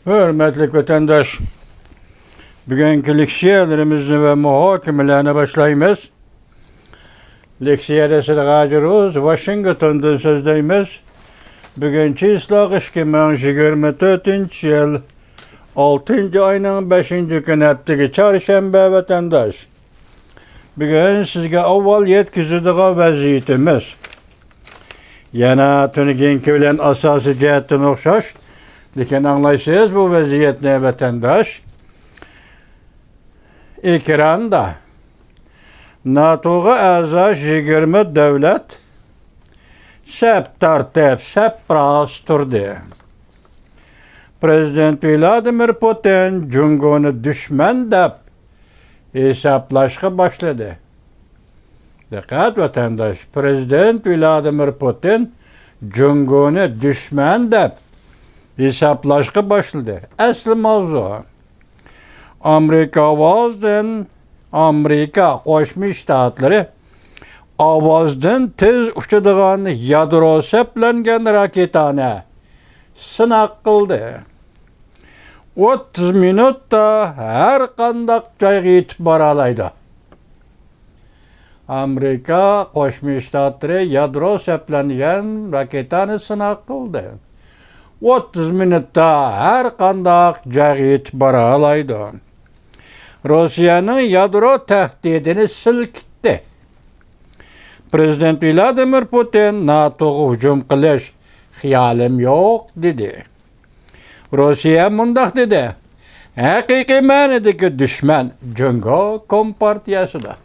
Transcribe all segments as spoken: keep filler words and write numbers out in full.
ھۆرمەتلىك ۋەتەنداش، بۈگۈنكى لېكسىيەلىرىمىزنى ۋە مۇھاكىمىلەرنى باشلايمىز. لېكسىيەدە سىلەرگە ھازىر روز ۋاشىنگتوندىن سۆزلەيمىز. بۈگۈن چىسلاق ئىككى مىڭ يىگىرمە تۆتىنچى يىل، ئالتىنچى ئاينىڭ بەشىنچى كۈنى، ھەپتىگە چارشەنبە، ۋەتەنداش. بۈگۈن سىزگە ئاۋۋال يەتكۈزىدىغان ۋەزىيىتىمىز يەنە تۈنۈگۈنكى بىلەن ئاساسىي جەھەتتىن ئوخشاش، لېكىن ئاڭلايسىز بۇ ۋەزىيەتنى، ۋەتەنداش. ئېكراندا ناتوغا ئەزا يىگىرمە دۆلەت سەپ تارتىپ، سەپ راست تۇردى. پرېزىدېنت ۋلادىمىر پۇتىن جۇڭگونى دۈشمەن دەپ ھېسابلاشقا باشلىدى. دىققەت، ۋەتەنداش، پرېزىدېنت ۋلادىمىر پۇتىن جۇڭگونى دۈشمەن دەپ ھېسابلاشقا باشلىدى. ئەسلى ماۋزۇ، ئامېرىكا ئاۋازدىن، ئامېرىكا قوشما شتاتلىرى ئاۋازدىن تېز ئۇچىدىغان يادرو سەپلەنگەن راكېتانى سىناق قىلدى. ئوتتۇز مىنۇتتا ھەر قانداق جايغا يېتىپ بارالايدۇ. ئامېرىكا قوشما شتاتلىرى يادرو سەپلەنگەن راكېتانى سىناق قىلدى. ئوتتۇز مىنۇتتا ھەر قانداق جايغا يېتىپ بارالايدۇ. روسىيەنىڭ يادرو تەھدىتىنى سىلكىتتى. پرېزىدېنت ۋلادىمىر پۇتىن ناتوغا ھۇجۇم قىلىش خىيالىم يوق، دېدى. روسىيە مۇنداق دېدى: ھەقىقىي مەنىدىكى دۈشمەن جۇڭگو كومپارتىيەسىدۇر.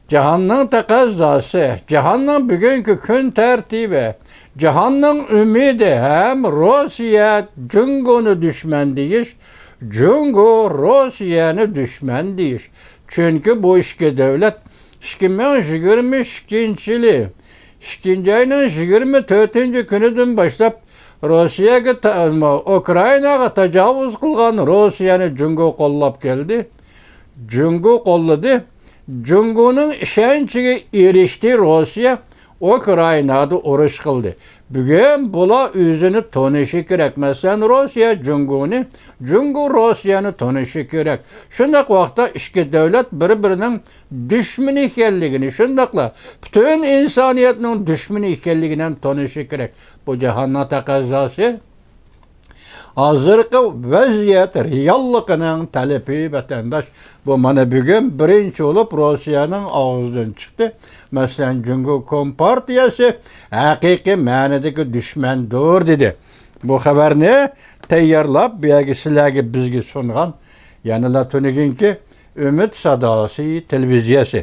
جاھاننىڭ تەقەززاسى، جاھاننىڭ بۈگۈنكى كۈن تەرتىپى، جاھاننىڭ ئۈمىدى ھەم روسىيە جۇڭگونى دۈشمەن دېيىش، جۇڭگو روسىيەنى دۈشمەن دېيىش. چۈنكى بۇ ئىككى دۆلەت ئىككى مىڭ يىگىرمە ئىككىنچى يىلى ئىككىنچى ئاينىڭ يىگىرمە تۆتىنچى كۈنىدىن باشلاپ روسىيەگە تا-، ئۇكرائىناغا تاجاۋۇز قىلغان روسىيەنى جۇڭگو قوللاپ كەلدى. جۇڭگو قوللىدى. جۇڭگونىڭ ئىشەنچىگە ئېرىشتى روسىيە. ئۇكرائىنادا ئۇرۇش قىلدى. بۈگۈن بۇلار ئۆزىنى تونۇشى كېرەك. مەسىلەن، روسىيە جۇڭگونى، جۇڭگو روسىيەنى تونۇشى كېرەك. شۇنداق ۋاقىتتا ئىككى دۆلەت بىر-بىرىنىڭ دۈشمىنى ئىكەنلىكىنى، شۇنداقلا پۈتۈن ئىنسانىيەتنىڭ دۈشمىنى ئىكەنلىكىنى ھەم تونۇشى كېرەك. بۇ جاھاننىڭ تەقەززاسى. ھازىرقى ۋەزىيەت رېئاللىقىنىڭ تەلىپى، ۋەتەنداش. بۇ مانا بۈگۈن بىرىنچى بولۇپ روسىيەنىڭ ئاغزىدىن چىقتى. مەسىلەن، جۇڭگو كومپارتىيەسى ھەقىقىي مەنىدىكى دۈشمەندۇر، دېدى. بۇ خەۋەرنى تەييارلاپ، بۇ يەرگە سىلەرگە، بىزگە سۇنغان يەنىلا تۈنۈگۈنكى ئۈمىد ساداسى تېلېۋىزىيەسى.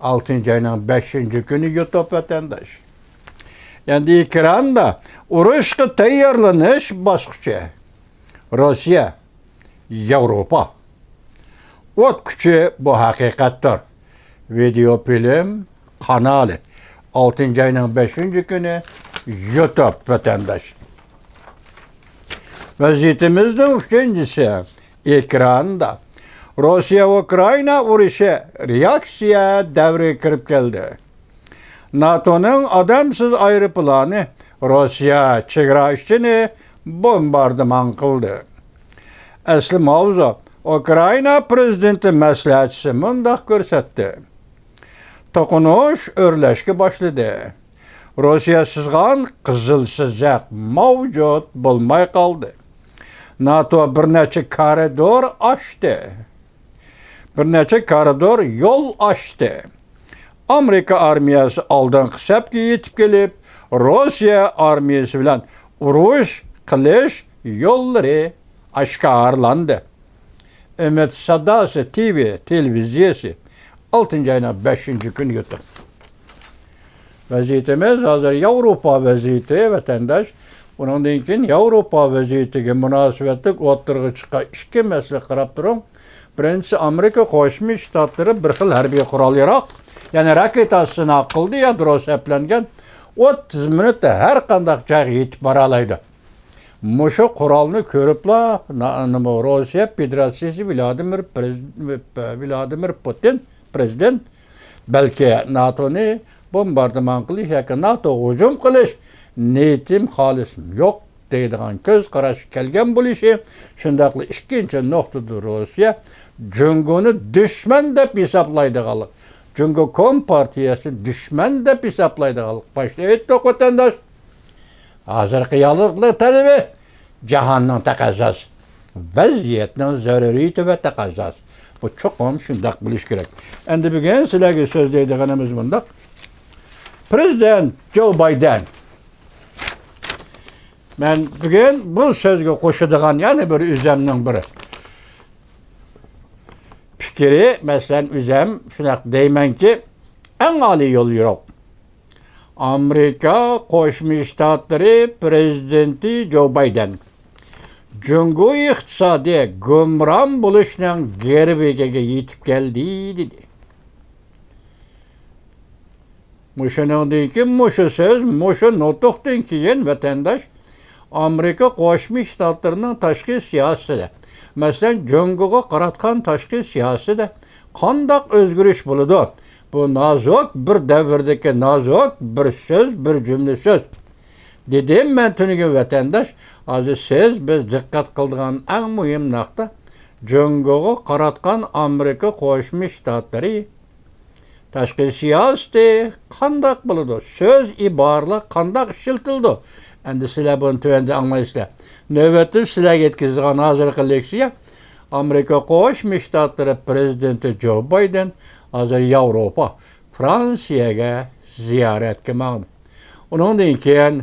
ئالتىنچى ئاينىڭ بەشىنچى كۈنى يۇتۇپ، ۋەتەنداش. ئەمدى ئېكراندا ئۇرۇشقا تەييارلىنىش باسقۇچى. روسىيە، ياۋروپا. ئوت كۈچى، بۇ ھەقىقەتتۇر. ۋىدېئو فىلىم قانالى. ئالتىنچى ئاينىڭ بەشىنچى كۈنى يۇتۇپ، ۋەتەنداش. ۋەزىيىتىمىزنىڭ ئۈچىنچىسى ئېكراندا. روسىيە ئۇكرائىنا ئۇرۇشى رېئاكسىيە دەۋرىگە كىرىپ كەلدى. ناتونىڭ ئادەمسىز ئايروپىلانى روسىيە چېگرا ئىچىنى بومباردىمان قىلدى. ئەسلى ماۋزۇ، ئۇكرائىنا پرېزىدېنتى مەسلىھەتچىسى مۇنداق كۆرسەتتى: توقۇنۇش ئۆرلەشكە باشلىدى. روسىيە سىزغان قىزىل سىزىق مەۋجۇت بولماي قالدى. ناتو بىر نەچچە كارىدور ئاچتى. بىر نەچچە كارىدور يول ئاچتى. ئامېرىكا ئارمىيەسى ئالدىنقى سەپكە يېتىپ كېلىپ، روسىيە ئارمىيەسى بىلەن ئۇرۇش قىلىش يوللىرى ئاشكارىلاندى. ئۈمىد ساداسى تىۋى تېلېۋىزىيەسى، ئالتىنچى ئاينىڭ بەشىنچى كۈنى يۇتۇپ. ۋەزىيىتىمىز ھازىر ياۋروپا ۋەزىيىتى، ۋەتەنداش. ئۇنىڭدىن كېيىن ياۋروپا ۋەزىيىتىگە مۇناسىۋەتلىك ئوتتۇرىغا چىققان ئىككى مەسىلىگە قاراپ تۇرۇڭ. بىرىنچىسى، ئامېرىكا قوشما شتاتلىرى بىر خىل ھەربىي قورال-ياراغ، يەنى راكېتا سىناق قىلدى، يادرو سەپلەنگەن. ئوتتۇز مىنۇتتا ھەر قانداق جايغا يېتىپ بارالايدۇ. مۇشۇ قورالنى كۆرۈپلا، نا-، نېمە، روسىيە فېدېراتسىيىسى ۋلادىمىر پرېز-، ۋلادىمىر پۇتىن، پرېزىدېنت، بەلكى ناتونى بومباردىمان قىلىش ياكى ناتوغا ھۇجۇم قىلىش نىيىتىم خالىسىم يوق، دەيدىغان كۆز قاراشقا كەلگەن بولۇشى، شۇنداقلا ئىككىنچى نۇقتىدا روسىيە جۇڭگونى دۈشمەن دەپ ھېسابلايدىغانلىق، جۇڭگو كومپارتىيەسىنى دۈشمەن دەپ ھېسابلايدىغانلىق. باشتا ئېيتتۇق، ۋەتەنداش. ھازىرقى ياللۇغلۇق تەلىپى جاھاننىڭ تەقەززاسى، ۋەزىيەتنىڭ زۆرۈرىيىتى ۋە تەقەززاسى. بۇ چوقۇم شۇنداق بولۇشى كېرەك. ئەمدى بۈگۈن سىلەرگە سۆزلەيدىغىنىمىز مۇنداق. پرېزىدېنت جو بايدېن. مەن بۈگۈن بۇ سۆزگە قوشىدىغان يەنە بىر ئۆزەمنىڭ بىر پىكرى، مەسىلەن، ئۆزەم شۇنداق دەيمەنكى، ئەڭ ئالىي يوليورۇق. ئامېرىكا قوشما شتاتلىرى پرېزىدېنتى جو بايدېن جۇڭگو ئىقتىسادى گۇمران بولۇشنىڭ گىرۋىكىگە يېتىپ كەلدى، دېدى. مۇشۇنىڭدىن كېيىن، مۇشۇ سۆز، مۇشۇ نۇتۇقتىن كېيىن، ۋەتەنداش، ئامېرىكا قوشما شتاتلىرىنىڭ تاشقى سىياسىتىدە، مەسىلەن، جۇڭگوغا قاراتقان تاشقى سىياسىتىدە قانداق ئۆزگىرىش بولىدۇ؟ بۇ نازۇك بىر دەۋردىكى نازۇك بىر سۆز، بىر جۈملە سۆز. دېدىم مەن تۈنۈگۈن، ۋەتەنداش، ھازىر سىز، بىز دىققەت قىلىدىغان ئەڭ مۇھىم نۇقتا، جۇڭگوغا قاراتقان ئامېرىكا قوشما شتاتلىرى تاشقى سىياسىتى قانداق بولىدۇ؟ سۆز، ئىبارىلەر قانداق ئىشلىتىلىدۇ؟ ئەمدى سىلەر بۇنى تۆۋەندە ئاڭلايسىلەر. نۆۋەتتە سىلەرگە يەتكۈزىدىغان ھازىرقى لېكسىيە، ئامېرىكا قوشما شتاتلىرى پرېزىدېنتى جو بايدېن ھازىر ياۋروپا، فرانسىيەگە زىيارەتكە ماڭدى. ئۇنىڭدىن كېيىن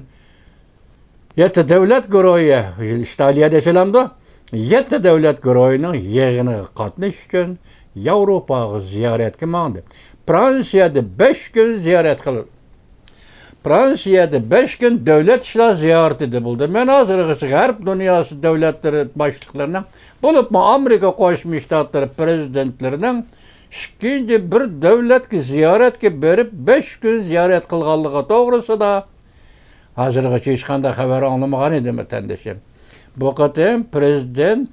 يەتتە دۆلەت گۇرۇھى، ئىتالىيەدە ئېچىلامدۇ؟ يەتتە دۆلەت گۇرۇھىنىڭ يىغىنىغا قاتنىشىش ئۈچۈن ياۋروپاغا زىيارەتكە ماڭدى. فرانسىيەدە بەش كۈن زىيارەت قىلدى. فرانسىيەدە بەش كۈن دۆلەت ئىشلار زىيارىتىدە بولدى. مەن ھازىرغىچە غەرب دۇنياسى دۆلەتلىرى باشلىقلىرىنىڭ، بولۇپمۇ ئامېرىكا قوشما شتاتلىرى پرېزىدېنتلىرىنىڭ ئىككىنچى بىر دۆلەتكە زىيارەتكە بېرىپ، بەش كۈن زىيارەت قىلغانلىقى توغرىسىدا ھازىرغىچە ھېچقانداق خەۋەر ئاڭلىمىغان ئىدىم، ۋەتەندىشىم. بۇ قېتىم پرېزىدېنت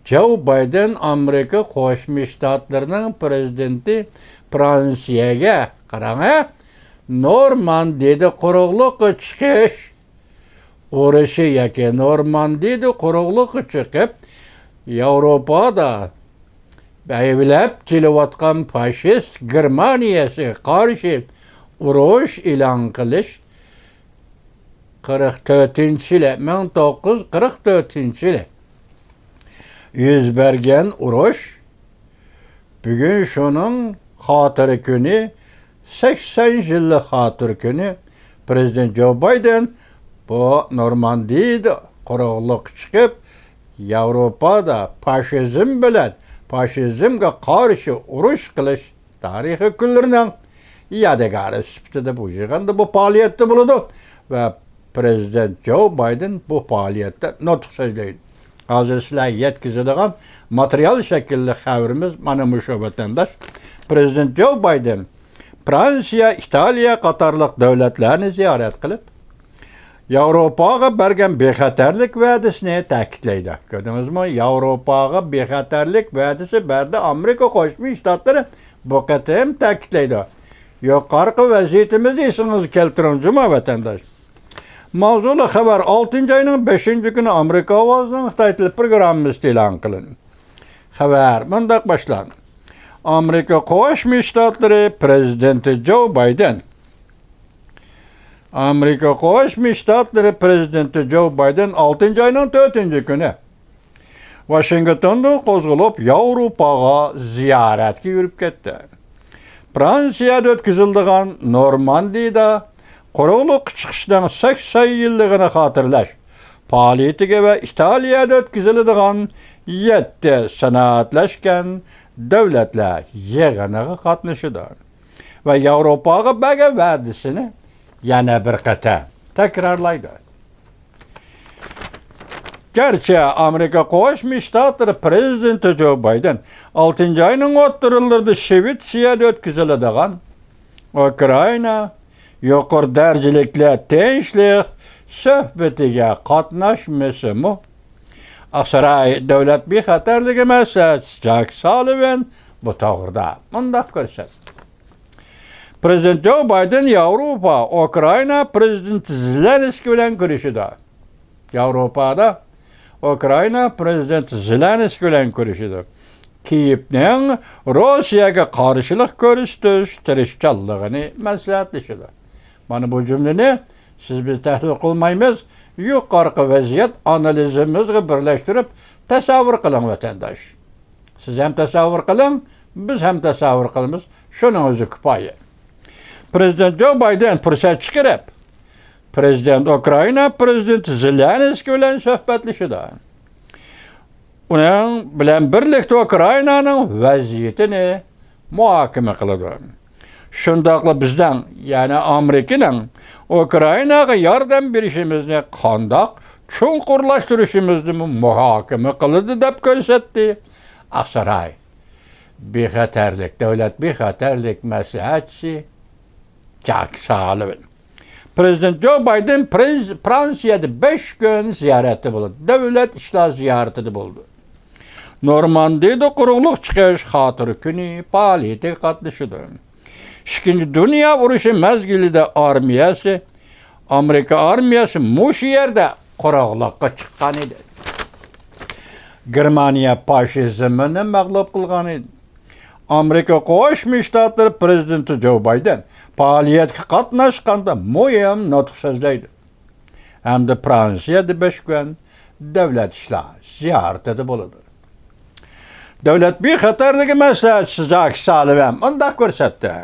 جو بايدېن ئامېرىكا قوشما شتاتلىرىنىڭ پرېزىدېنتى فرانسىيەگە، قاراڭ ھە، نورماندىيىدە قۇرۇقلۇققا چىقىش ئۇرۇشى ياكى نورماندىيىدە قۇرۇقلۇققا چىقىپ، ياۋروپادا ئەيىبلەپ كېلىۋاتقان فاشىست گېرمانىيەسىگە قارشى ئۇرۇش ئېلان قىلىش، قىرىق تۆتىنچى يىلى، مىڭ توققۇز يۈز قىرىق تۆتىنچى يىلى يۈز بەرگەن ئۇرۇش، بۈگۈن شۇنىڭ خاتىرە كۈنى، سەكسەن يىللىق خاتىرە كۈنى. پرېزىدېنت جو بايدېن بۇ نورماندىيىدە قۇرۇقلۇققا چىقىپ، ياۋروپادا فاشىزم بىلەن، فاشىزمغا قارشى ئۇرۇش قىلىش تارىخىي كۈنلىرىنىڭ يادىكارى سۈپىتىدە بۇ يىغىندا، بۇ پائالىيەتتە بولىدۇ ۋە پرېزىدېنت جو بايدېن بۇ پائالىيەتتە نۇتۇق سۆزلەيدۇ. ھازىر سىلەرگە يەتكۈزىدىغان ماتېرىيال شەكىللىك خەۋىرىمىز مانا مۇشۇ، ۋەتەنداش. پرېزىدېنت جو بايدېن فرانسىيە، ئىتالىيە قاتارلىق دۆلەتلەرنى زىيارەت قىلىپ، ياۋروپاغا بەرگەن بىخەتەرلىك ۋەدىسىنى تەكىتلەيدۇ. كۆردىڭىزمۇ؟ ياۋروپاغا بىخەتەرلىك ۋەدىسى بەردى ئامېرىكا قوشما شتاتلىرى، بۇ قېتىم تەكىتلەيدۇ. يۇقىرىقى ۋەزىيىتىمىزنى ئېسىڭىزگە كەلتۈرۈڭ، جۇما ۋەتەنداش. ماۋزۇلۇق خەۋەر، ئالتىنچى ئاينىڭ بەشىنچى كۈنى ئامېرىكا ئاۋازىنىڭ خىتاي تىل پروگراممىسىدا ئېلان قىلىندى. خەۋەر مۇنداق باشلاندى. ئامېرىكا قوشما شتاتلىرى پرېزىدېنتى جو بايدېن. ئامېرىكا قوشما شتاتلىرى پرېزىدېنتى جو بايدېن ئالتىنچى ئاينىڭ تۆتىنچى كۈنى ۋاشىنگتوندىن قوزغىلىپ، ياۋروپاغا زىيارەتكە يۈرۈپ كەتتى. فرانسىيەدە ئۆتكۈزۈلىدىغان نورماندىيىدا قۇرۇقلۇققا چىقىشنىڭ سەكسەن يىللىقىنى خاتىرىلەش پائالىيىتىگە ۋە ئىتالىيەدە ئۆتكۈزۈلىدىغان يەتتە سانائەتلەشكەن دۆلەتلەر يىغىنىغا قاتنىشىدۇ ۋە ياۋروپاغا بەرگەن ۋەدىسىنى يەنە بىر قېتىم تەكرارلايدۇ. گەرچە ئامېرىكا قوشما شتاتلىرى پرېزىدېنتى جو بايدېن ئالتىنچى ئاينىڭ ئوتتۇرىلىرىدا شىۋېتسىيەدە ئۆتكۈزۈلىدىغان ئۇكرائىنا يۇقىرى دەرىجىلىكلەر تىنچلىق سۆھبىتىگە قاتناشمىسىمۇ، ئاقساراي دۆلەت بىخەتەرلىكى مەسلىھەتچىسى جاك سالىۋان بۇ توغرىدا مۇنداق كۆرسەتتى. پرېزىدېنت جو بايدېن ياۋروپا، ئۇكرائىنا پرېزىدېنتى زېلېنسكىي بىلەن كۆرۈشىدۇ. ياۋروپادا ئۇكرائىنا پىرېزىدېنتى زېلېنسكىي بىلەن كۆرۈشىدۇ. كىيېۋنىڭ روسىيەگە قارشىلىق كۆرسىتىش تىرىشچانلىقىنى مەسلىھەتلىشىدۇ. مانا بۇ جۈملىنى سىز بىز تەھلىل قىلمايمىز، يۇقىرىقى ۋەزىيەت ئانالىزىمىزغا بىرلەشتۈرۈپ تەسەۋۋۇر قىلىڭ، ۋەتەنداش. سىز ھەم تەسەۋۋۇر قىلىڭ، بىز ھەم تەسەۋۋۇر قىلىمىز. شۇنىڭ ئۆزى كۇپايە. پىرېزىدېنت جو بايدېن پۇرسەت چىقىرىپ، پىرېزىدېنت، ئۇكرائىنا پىرېزىدېنتى زېلېنسكىي بىلەن سۆھبەتلىشىدۇ. ئۇنىڭ بىلەن بىرلىكتە ئۇكرائىنانىڭ ۋەزىيىتىنى مۇھاكىمە قىلىدۇ. شۇنداقلا بىزنىڭ، يەنى ئامېرىكىنىڭ ئۇكرائىناغا ياردەم بېرىشىمىزنى قانداق چوڭقۇرلاشتۇرۇشىمىزنىمۇ مۇھاكىمە قىلىدۇ، دەپ كۆرسەتتى ئاقساراي بىخەتەرلىك، دۆلەت بىخەتەرلىك مەسلىھەتچىسى جاك سالىۋان. پىرېزىدېنت جو بايدېن پرېز-، فرانسىيەدە بەش كۈن زىيارەتتە بولىدۇ. دۆلەت ئىشلار زىيارىتىدە بولىدۇ. نورماندىيىدا قۇرۇقلۇق چىقىش خاتىرە كۈنى پائالىيىتىگە قاتنىشىدۇ. ئىككىنچى دۇنيا ئۇرۇشى مەزگىلىدە ئارمىيەسى، ئامېرىكا ئارمىيەسى مۇشۇ يەردە قۇرۇقلۇققا چىققان ئىدى. گېرمانىيە پاشىزمىنى مەغلۇپ قىلغان ئىدى. ئامېرىكا قوشما شتاتلىرى پىرېزىدېنتى جو بايدېن پائالىيەتكە قاتناشقاندا مۇھىم نۇتۇق سۆزلەيدۇ. ھەمدە فرانسىيەدە بەش كۈن دۆلەت ئىشلار زىيارىتىدە بولىدۇ. دۆلەت بىخەتەرلىكى مەسلىھەتچىسى جاك سالىۋان مۇنداق كۆرسەتتى.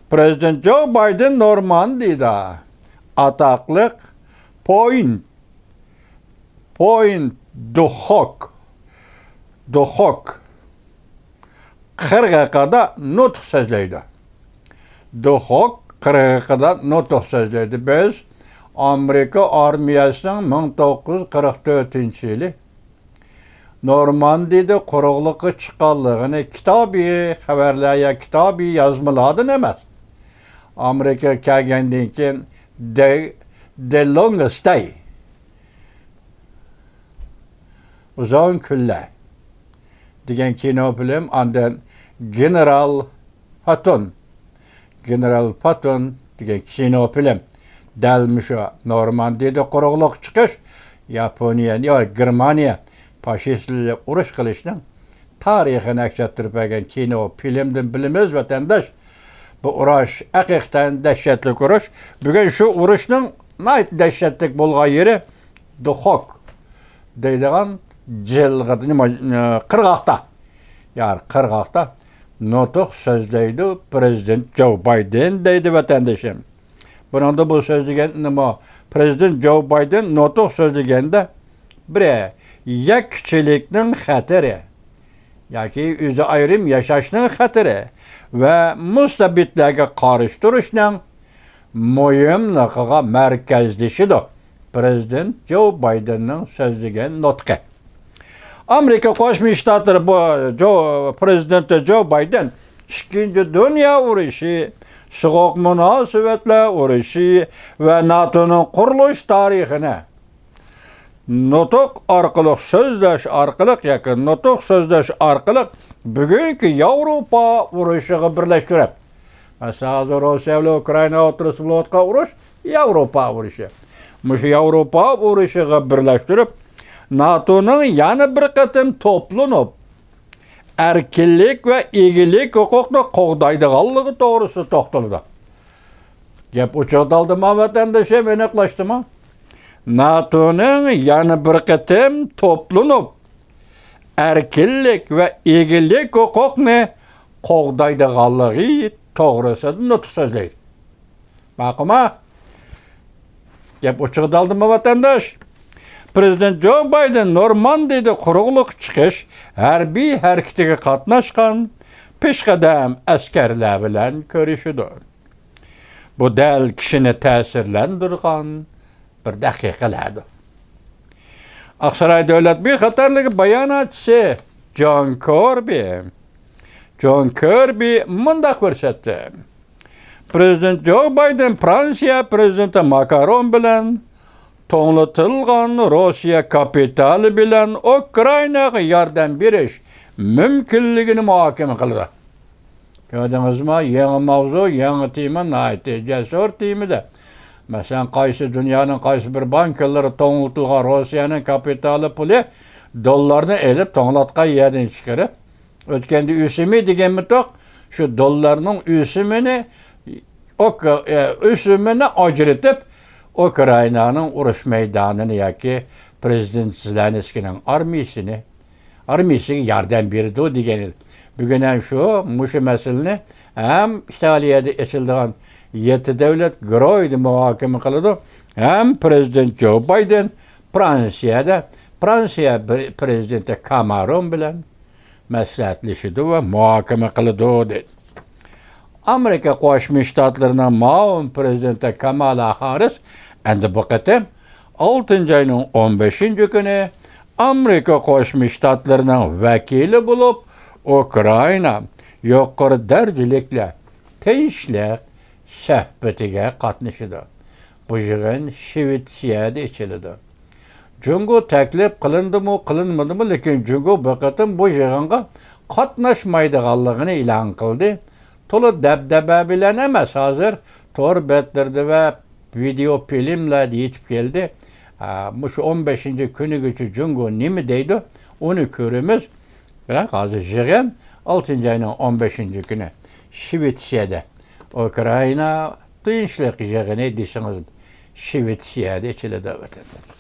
پىرېزىدېنت جو بايدېن نورماندىيدا ئاتاقلىق پوينت، پوينت دۇ خوك، دۇ خوك قىرغىقىدا نۇتۇق سۆزلەيدۇ. دۇ خوك قىرغىقىدا نۇتۇق سۆزلەيدۇ. بىز ئامېرىكا ئارمىيەسىنىڭ مىڭ توققۇز يۈز قىرىق تۆتىنچى يىلى نورماندىيىدە قۇرۇقلۇققا چىققانلىقىنى كىتابىي خەۋەرلەر يا كىتابىي يازمىلاردىن ئەمەس، ئامېرىكىغا كەلگەندىن كېيىن، دە، دە لونگ ستەي، ئۇزۇن كۈنلەر دېگەن كىنو فىلىم، ئاندىن گېنېرال پاتون، گېنېرال پاتون دېگەن كىنو فىلىم. دەل مۇشۇ نورماندىيىدە قۇرۇقلۇق چىقىش، ياپونىيە، يا گېرمانىيە پاشىستلىرى ئۇرۇش قىلىشنىڭ تارىخىنى ئەكس ئەتتۈرۈپ بەرگەن كىنو فىلىمدىن بىلىمىز، ۋەتەنداش. بۇ ئۇرۇش ھەقىقەتەن دەھشەتلىك ئۇرۇش. بۈگۈن شۇ ئۇرۇشنىڭ ناھايىتى دەھشەتلىك بولغان يېرى دۇ خوك دەيدىغان جىلغىدا، نېمە، قىرغاقتا. يا، قىرغاقتا نۇتۇق سۆزلەيدۇ پىرېزىدېنت جو بايدېن، دەيدۇ ۋەتەندىشىم. بۇنىڭدا بۇ سۆزلىگەن نېمە؟ پىرېزىدېنت جو بايدېن نۇتۇق سۆزلىگەندە، بىرى، يەككىچىلىكنىڭ خەتىرى ياكى ئۆزى ئايرىم ياشاشنىڭ خەتىرى ۋە مۇستەبىتلەرگە قارشى تۇرۇشنىڭ مۇھىملىقىغا مەركەزلىشىدۇ. پىرېزىدېنت جو بايدېننىڭ سۆزلىگەن نۇتقى. ئامېرىكا قوشما شتاتلىرى بۇ جو، پىرېزىدېنتى جو بايدېن ئىككىنچى دۇنيا ئۇرۇشى، سوغۇق مۇناسىۋەتلەر ئۇرۇشى ۋە ناتونىڭ قۇرۇلۇش تارىخىنى نۇتۇق ئارقىلىق سۆزلەش ئارقىلىق ياكى نۇتۇق سۆزلەش ئارقىلىق بۈگۈنكى ياۋروپا ئۇرۇشىغا بىرلەشتۈرۈپ، مەسىلەن، ھازىر روسىيە بىلەن ئۇكرائىنا ئوتتۇرىسىدا بولۇۋاتقان ئۇرۇش ياۋروپا ئۇرۇشى. مۇشۇ ياۋروپا ئۇرۇشىغا بىرلەشتۈرۈپ، ناتونىڭ يەنە بىر قېتىم توپلىنىپ، ئەركىنلىك ۋە ئىگىلىك ھوقۇقنى قوغدايدىغانلىقى توغرىسىدا توختىلىدۇ. گەپ ئوچۇق دالدىما، ۋەتەندىشىم، ئېنىقلاشتىمۇ؟ ناتونىڭ يەنە بىر قېتىم توپلىنىپ، ئەركىنلىك ۋە ئىگىلىك ھوقۇقنى قوغدايدىغانلىقى توغرىسىدا نۇتۇق سۆزلەيدۇ. ماقۇلما؟ گەپ ئوچۇق دالدىما، ۋەتەنداش. پىرېزىدېنت جو بايدېن نورماندىيىدە قۇرۇقلۇق چىقىش ھەربىي ھەرىكىتىگە قاتناشقان پېشقەدەم ئەسكەرلەر بىلەن كۆرۈشىدۇ. بۇ دەل كىشىنى تەسىرلەندۈرغان بىر دەقىقىلەردۇر. ئاقساراي دۆلەت بىخەتەرلىكى باياناتچىسى جون كۆربى، جون كۆربى مۇنداق كۆرسەتتى. پىرېزىدېنت جو بايدېن فرانسىيە پىرېزىدېنتى ماكرون بىلەن توڭلىتىلغان روسىيە كاپىتالى بىلەن ئۇكرائىناغا ياردەم بېرىش مۇمكىنلىكىنى مۇھاكىمە قىلدى. كۆردىڭىزمۇ؟ يېڭى ماۋزۇ، يېڭى تېما، ناھايىتى جەسۇر تېمىدە. مەسىلەن، قايسى دۇنيانىڭ قايسى بىر بانكىلىرى توڭلىتىلغان روسىيەنىڭ كاپىتالى پۇلى دوللارنى ئېلىپ توڭلاتقان يەردىن چىقىرىپ، ئۆتكەندە ئۆسۈمى دېگەنمىتۇق، شۇ دوللارنىڭ ئۆسۈمىنى، ئوك-، ئە، ئۆسۈمىنى ئاجرىتىپ، ئۇكرائىنانىڭ ئۇرۇش مەيدانىنى ياكى پرېزىدېنت زېلېنسكىينىڭ ئارمىيىسىنى، ئارمىيىسىگە ياردەم بېرىدۇ دېگەن ئىدى. بۈگۈن ھەم شۇ، مۇشۇ مەسىلىنى ھەم ئىتالىيەدە ئېچىلىدىغان يەتتە دۆلەت گىرويىدا مۇھاكىمە قىلىدۇ، ھەم پرېزىدېنت جو بايدېن فرانسىيەدە، فرانسىيە بىر-، پرېزىدېنتى كامېرون بىلەن مەسلىھەتلىشىدۇ ۋە مۇھاكىمە قىلىدۇ، دېدى. ئامېرىكا قوشما شتاتلىرىنىڭ مۇئاۋىن پرېزىدېنتى كامالا خاررىس ئەمدى بۇ قېتىم ئالتىنچى ئاينىڭ ئون بەشىنچى كۈنى ئامېرىكا قوشما شتاتلىرىنىڭ ۋەكىلى بولۇپ، ئۇكرائىنا يۇقىرى دەرىجىلىكلەر تىنچلىق سۆھبىتىگە قاتنىشىدۇ. بۇ يىغىن شىۋېتسىيەدە ئېچىلىدۇ. جۇڭگو تەكلىپ قىلىندىمۇ، قىلىنمىدىمۇ، لېكىن جۇڭگو بۇ قېتىم بۇ يىغىنغا قاتناشمايدىغانلىقىنى ئېلان قىلدى. تولا دەبدەبە بىلەن ئەمەس، ھازىر تور بەتلىرىدە ۋە ۋىدېئو فىلىملەردە يېتىپ كەلدى. ئا، مۇشۇ ئون بەشىنچى كۈنىگىچە جۇڭگو نېمە دەيدۇ، ئۇنى كۆرىمىز. بىراق ھازىر يىغىن ئالتىنچى ئاينىڭ ئون بەشىنچى كۈنى شىۋېتسىيەدە، ئۇكرائىنا تىنچلىق يىغىنى دېسىڭىز، شىۋېتسىيەدە ئېچىلىدۇ، ۋەتەنداشلار.